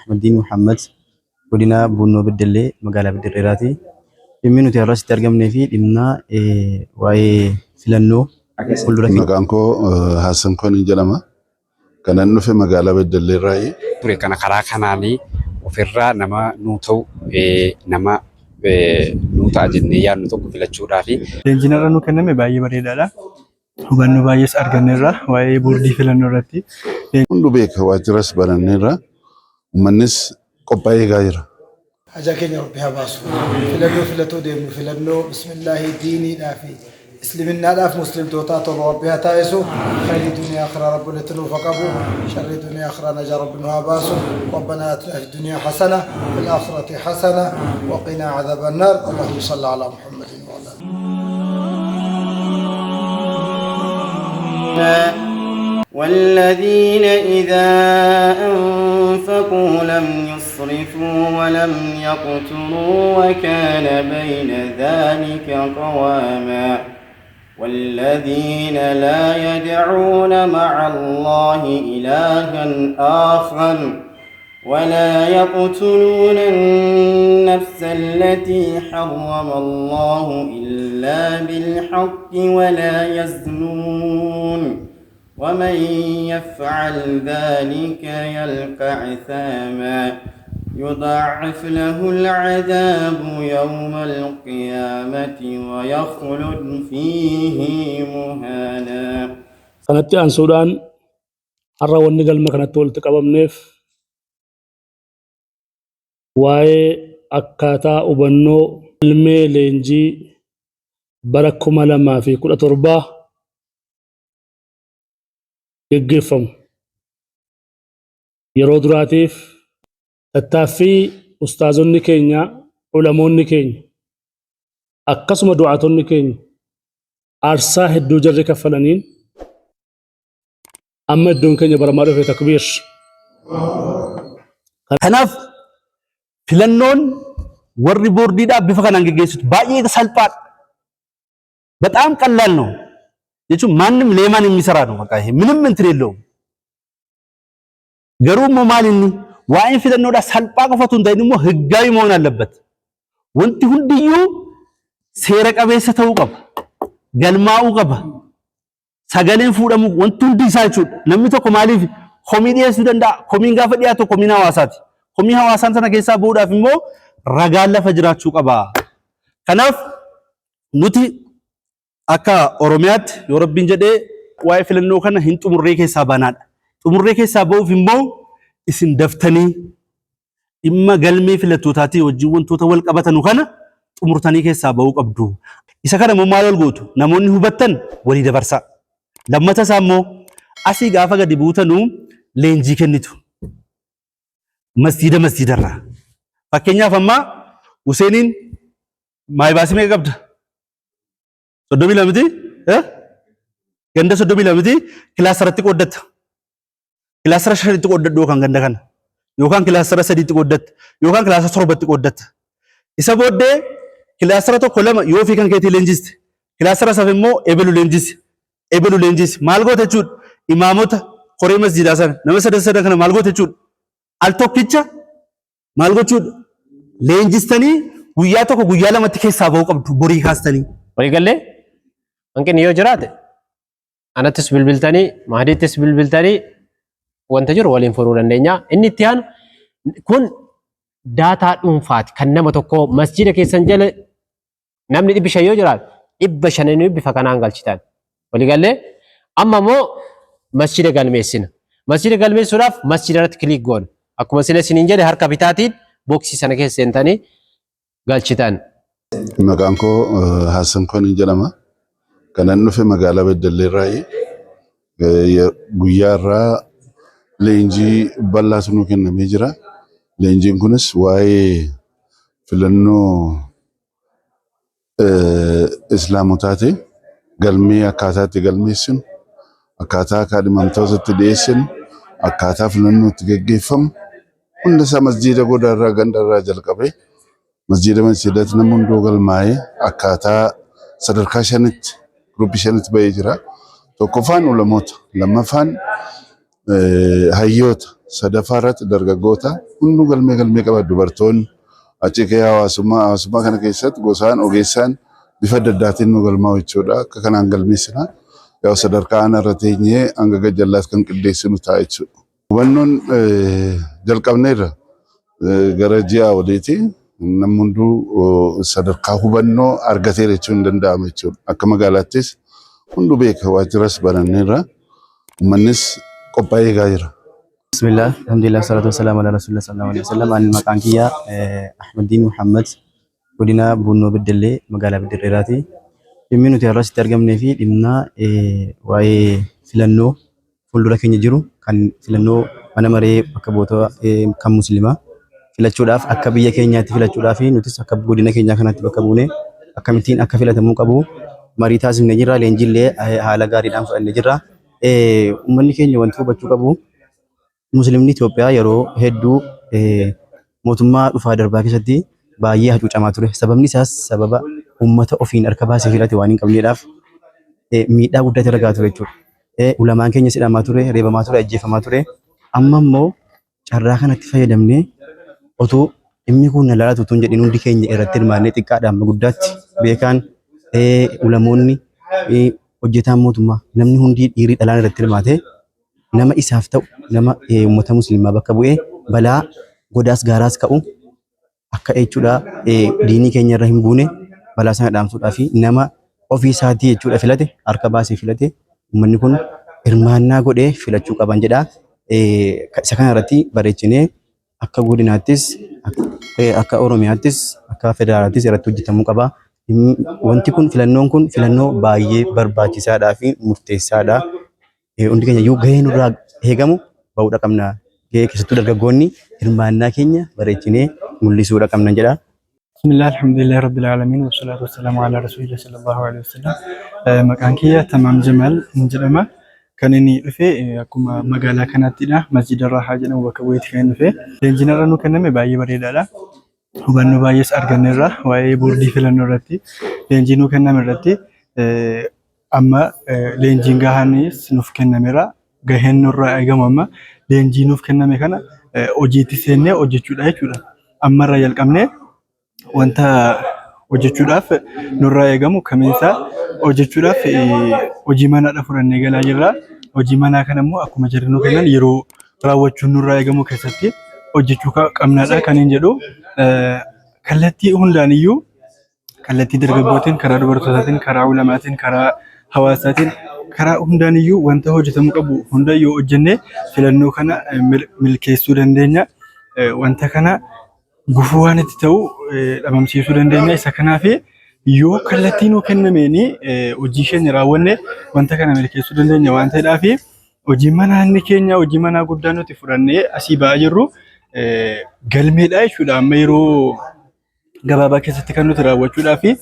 Ahmaddiin Muhammad, godina Buunnoo Beddellee, magaalaa Beddelleeraati. Dhimmi nuti har'a asitti argamnee fi dhimma waa'ee filannoo fuuldura keenya. Maqaan koo Haassan Koonii jedhama. Kanan dhufe magaalaa Beddelleerraayi. Ture kana karaa kanaan ofirraa nama nuu ta'u, nama nuu ta'a jennee yaadnu tokko filachuudhaafi. Leenjiin har'a nuu kenname baay'ee bareedaadha. Hubannoo baay'ees arganneerra waa'ee boordii filannoo irratti. Hundu beeka waajjiras bananneerra. Uummannis qophaa'ee eegaa jira. Hajaa keenya Rabbi haa baasu. Filannoo filatoo deemnu filannoo bismillaahi diiniidhaa fi isliminnaadhaaf muslimtootaa tolu Rabbi haa taasisu. Khayrii duniyaa akhiraa Rabbi walitti nuuf haa qabu. Sharrii duniyaa akhiraa najaa Rabbi nu haa baasu. Rabbanaa atinaa fi duniyaa hasana fil aakhirati hasana wa qinaa adhaban naar. Allahumma salli alaa Muhammadin wa alaa. والذين إذا أنفقوا لم يسرفوا ولم يقتروا وكان بين ذلك قواما والذين لا يدعون مع الله إلها آخر ولا يقتلون النفس التي حرم الله إلا بالحق ولا يزنون ومن يفعل ذلك يلقى عثاما يضاعف له العذاب يوم القيامة ويخلد فيه مهانا. Kanatti aansuudhaan har'a wanni galma kanatti walitti qabamneef waa'ee akkaataa hubannoo galmee leenjii bara 2017 geggeeffamu yeroo duraatiif tattaaffii ustaazonni keenya, ulamoonni keenya, akkasuma du'aatonni keenya aarsaa hedduu jarri kaffalaniin amma iddoon keenya baramaa dhufe. Takbiir. Kanaaf filannoon warri boordiidhaa bifa kanaan geggeessitu baay'ee salphaadha. በጣም ቀላል ነው jechuun ማንም ሌማን የሚሰራ ነው። በቃ ይሄ ምንም እንትን የለውም። Garuu immoo maal inni waa'een filannoodhaa salphaa qofatu hin ta'in immoo ህጋዊ መሆን አለበት። Wanti hundiyyuu seera qabeessa ta'uu qaba. Galmaa'uu qaba. Sagaleen fuudhamu wanti hundi isaa jechuudha. Namni tokko maaliif komii dhiyeessuu danda'a? Komiin gaafa dhiyaatu komiin hawaasaati. Komii hawaasaan sana keessaa bu'uudhaaf immoo ragaan lafa jiraachuu qaba. Kanaaf nuti akka Oromiyaatti yoo Rabbiin jedhee waa'ee filannoo kana hin xumurree keessaa baanaadha. Xumurree keessaa ba'uuf immoo isin daftanii dhimma galmee filattootaatii wajjin wantoota wal qabatanu kana xumurtanii keessaa ba'uu qabdu. Isa kana immoo maal wal gootu? Namoonni hubattan walii dabarsaa. Lammata isaa immoo asii gaafa gadi buutanuu leenjii kennitu. Masjiida masjiidarraa. Fakkeenyaaf amma Huseeniin maayibaasii meeqa qabda? 32 miti? Ganda 32 miti? Kilaasarratti qooddatta. Kilaasara shanitti qooddadhu yookaan ganda kana. Yookaan kilaasara sadiitti qooddatta. Yookaan kilaasara torbatti qooddatta. Isa booddee kilaasara tokko lama yoo ofii kan keetii leenjiste. Kilaasara saf immoo ebelu leenjisi. Ebelu leenjisi. Maal goota jechuudha? Imaamota koree masjiidaa sana nama sadan sadan kana maal goota jechuudha? Al tokkicha maal gochuudha? Leenjistanii guyyaa tokko guyyaa lamatti keessaa ba'uu qabdu borii kaastanii. Waliigallee hanqinni yoo jiraate anattis bilbiltanii, Mahdiittis bilbiltanii wanta jiru waliin furuu dandeenya. Inni itti aanu kun daataa dhuunfaati kan nama tokkoo. Masjida keessan jala namni 500 yoo jiraate 500 bifa kanaan galchitan. Waliigallee amma immoo masjida galmeessina. Masjida galmeessuudhaaf masjida irratti click goona. Akkuma sila isiniin jedhe harka bitaatiin boksii sana keessa seentanii galchitan. Maqaan koo Haassan Koonii jedhama. Kanan dhufe magaalaa Beddelleerraayi. Guyyaa irraa leenjii bal'aatu nuu kennamee jira. Leenjiin kunis waa'ee filannoo islaamotaati. Galmee akkaataa itti galmeessinu, akkaataa kaadhimamtoota itti dhiyeessinu, akkaataa filannoo itti geggeeffamu hunda isaa masjiida godaarraa gandarraa jalqabee masjiida masjiidatti namni hunduu galmaa'ee akkaataa sadarkaa shanitti gruppii shanitti bahee jira. Tokkoffaan ulamoota, lammaffaan Hayyoota sadaffaa irratti dargaggoota hunduu galmee galmee qaba dubartoonni achi kee hawaasummaa hawaasummaa kana keessatti gosaan ogeessaan bifa adda addaatiin nu galmaa'u jechuudha. Akka kanaan galmeessina. Yaa sadarkaa aanaa irra teenyee hanga gajjallaatti kan qindeessinu ta'a jechuudha. Hubannoon jalqabneerra gara ji'a oliiti. Namni hunduu sadarkaa hubannoo argateera jechuun hin danda'amu jechuudha. Akka magaalaattis hunduu beeka waajjiras bananneerra. Uummannis qophaa'ee eegaa jira. Bismillah, alhamdulillah, salatu wassalamu ala rasulillah sallallahu alaihi wasallam. Ani maqaan kiyya Ahmadiin Muhammad godina Bunnoo Beddellee magaalaa Beddelleeraati. Dhimmi nuti har'a asitti argamnee fi dhimma waa'ee filannoo fuuldura keenya jiru kan filannoo mana maree bakka bu'oota kan musliimaa filachuudhaaf akka biyya keenyaatti filachuudhaaf nutis akka godina keenyaa kanatti bakka buune akkamittiin akka filatamuu qabu marii taasifnee jirra. Leenjiillee haala gaariidhaan fudhannee jirra. Uummanni keenya wanti hubachuu qabu Musliimni Itoophiyaa yeroo hedduu mootummaa dhufaa darbaa keessatti baay'ee hacuucamaa ture. Sababni isaas sababa uummata ofiin harka baasee filate waan hin qabneedhaaf miidhaa guddaa irra gahaa ture jechuudha. Ulamaan keenyas hidhamaa ture, reebamaa ture, ajjeefamaa ture. Amma immoo carraa kanatti fayyadamnee otoo dhimmi kun na laalatu utuu hin jedhin hundi keenya irratti hirmaannee xiqqaadhaa hamma guddaatti beekaan ulamoonni hojjetaan mootummaa namni hundi dhiirri dhalaan irratti hirmaatee nama isaaf ta'u nama uummata musliimaa bakka bu'ee balaa godaas gaaraas ka'u akka jechuudha diinii keenya irra hin buune balaa sana dhaamsuudhaa fi nama ofii isaatii jechuudha filate harka baasee filate uummanni kun hirmaannaa godhee filachuu qaban jedha. Isa kana irratti bareechinee akka godinaattis akka Oromiyaattis akka federaalaattis irratti hojjetamuu qaba. Wanti kun filannoon kun filannoo baay'ee barbaachisaadhaa fi murteessaadha. Hundi keenya iyyuu gahee nurraa eegamu bahuudha qabna. Gahee keessattuu dargaggoonni hirmaannaa keenya bareechinee mul'isuudha qabna jedha. Bismillah, alhamdulillah, rabbil alamin, wassalatu wassalamu ala rasulillah sallallahu alaihi wasallam. Maqaan kiyya Tamaam Jamaal jedhama. Kan inni dhufe akkuma magaalaa kanaattidha. Masjida Raahaa jedhamu bakka bu'eeti kan inni dhufe. Leenjiin har'a nu kenname baay'ee bareedaadha. Hubannoo baay'ees arganneerra waa'ee boordii filannoo irratti. Leenjii nu kenname irratti amma leenjiin gahaanis nuuf kennameera. Gaheen nurraa eegamu amma leenjii nuuf kenname kana hojiitti seennee hojjechuudha jechuudha. Ammarraa jalqabnee wanta hojjechuudhaaf nurraa eegamu kamiinsaa hojjechuudhaaf hojii manaadha fudhannee galaa jirra. Hojii manaa kana immoo akkuma jarri nu kennan yeroo raawwachuun nurraa eegamu keessatti hojjechuu qabnaadha kan hin jedhu. Kallattii hundaan iyyuu kallattii dargaggootiin, karaa dubartootaatiin, karaa ulamaatiin, karaa hawaasaatiin, karaa hundaan iyyuu wanta hojjetamuu qabu hunda yoo hojjenne filannoo kana milkeessuu dandeenya. Wanta kana gufuu waan itti ta'u dhabamsiisuu dandeenya. Isa kanaaf yoo kallattii nuu kennameen hojii keenya raawwanne wanta kana milkeessuu dandeenya waan ta'eedhaaf hojii manaa inni keenya hojii manaa guddaa nuti fudhannee asii ba'aa jirru galmeedha jechuudha. Amma yeroo gabaabaa keessatti kan nuti raawwachuudhaa fi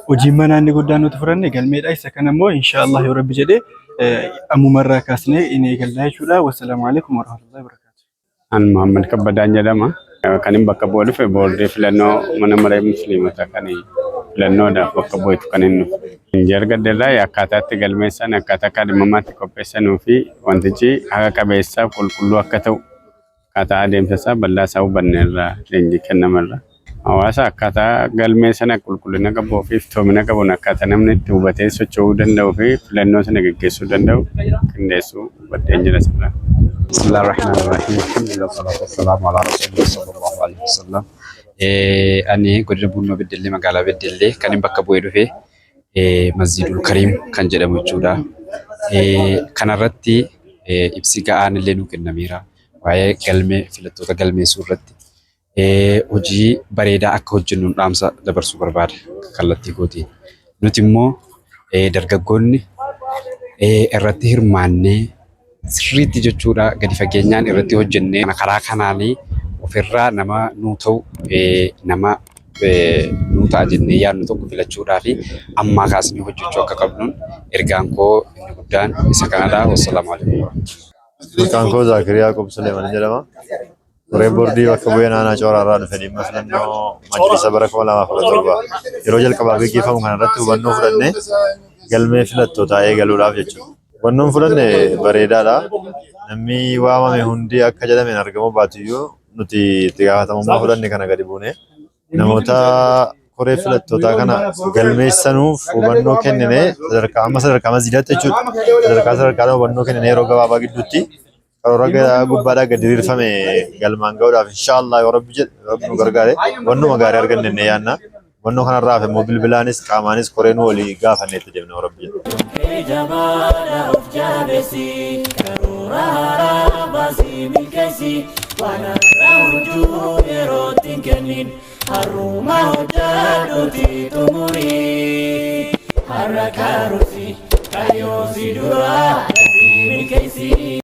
hojiin manaa inni guddaan nuti fudhanne galmeedha. Isa kana immoo inshaallah yoo rabbi jedhe ammumarraa kaasnee in eegallaa jechuudha. Wassalaamu alaikum warahmatullahi wabarakatuh. An Muhammad Kabbadaan jedhama. Kan hin bakka bu'ee dhufe boordii filannoo mana maree musliimotaa kan filannoodhaaf bakka bu'etu kan hin dhufe. Leenjii argadhe irraa akkaataa itti galmeessan, akkaataa kaadhimamaatti qopheessanuu fi wantichi haqa qabeessaaf qulqulluu akka ta'u akkaataa adeemsa isaa bal'aa isaa hubanne irraa leenjii kennamerra. Hawaasa akkaataa galmee sana qulqullina qabuu fi iftoomina qabuun akkaataa namni itti hubatee socho'uu danda'uu fi filannoo sana gaggeessuu danda'u qindeessuu hubadheen jira sirraa. بسم الله الرحمن الرحيم الحمد لله والصلاة والسلام على رسول الله صلى الله عليه وسلم. Ani godina Bunnoo Beddellee magaalaa Beddellee kan inni bakka bu'ee dhufe Masjidul Kariim kan jedhamu jechuudha. Kanarratti ibsi ga'aan illee nuu kennameera. Waa'ee galmee filattoota galmeessuu irratti hojii bareedaa akka hojjennu dhaamsa dabarsuu barbaada kallattii kootiin. Nuti immoo dargaggoonni irratti hirmaannee sirriitti jechuudha gadi fageenyaan irratti hojjennee karaa kanaanii ofirraa nama nuu ta'u nama nuu ta'a jennee yaadnu tokko filachuudhaa fi ammaa kaasnee hojjechuu akka qabnuun ergaan koo inni guddaan isa kanadha. Wassalaamu alaikum warahmatullahi. Maqaan koo Zaakiriyaa Yaaqoob Suleeman jedhama. Koreen boordii bakka bu'ee naannoo Cooraa dhufe dhimma filannoo majlisa bara 2017 yeroo jalqabaaf gaggeeffamu kanarratti hubannoo fudhannee galmee filattootaa eegaluudhaaf jechuudha. Hubannoon fudhanne bareedaadha. Namni waamame hundi akka jedhameen argamuu baatuyyuu nuti itti gaafatamummaa fudhanne kana gadi buune namoota koree filattootaa kana galmeessanuuf hubannoo kennine sadarkaa amma sadarkaa masjiidaatti jechuudha. Sadarkaa sadarkaadhaan hubannoo kennine yeroo gabaabaa gidduutti karoora gubbaadhaa gad diriirfame galmaan ga'uudhaaf inshaallah yoo rabbi jedhe rabbi nu gargaare hubannoo gaarii arganne jennee yaadna. Hubannoo kanarraa hafe immoo bilbilaanis qaamaanis koree nu walii gaafanne itti deemna yoo rabbi jedhe. Jabaadha of jabeessi, karoora haaraa baasii milkeessi, waan har'a hojjuu yerootti hin kennin, har'uma hojjadhuuti xumurii. Har'a karoorsi kaayyoo si dura.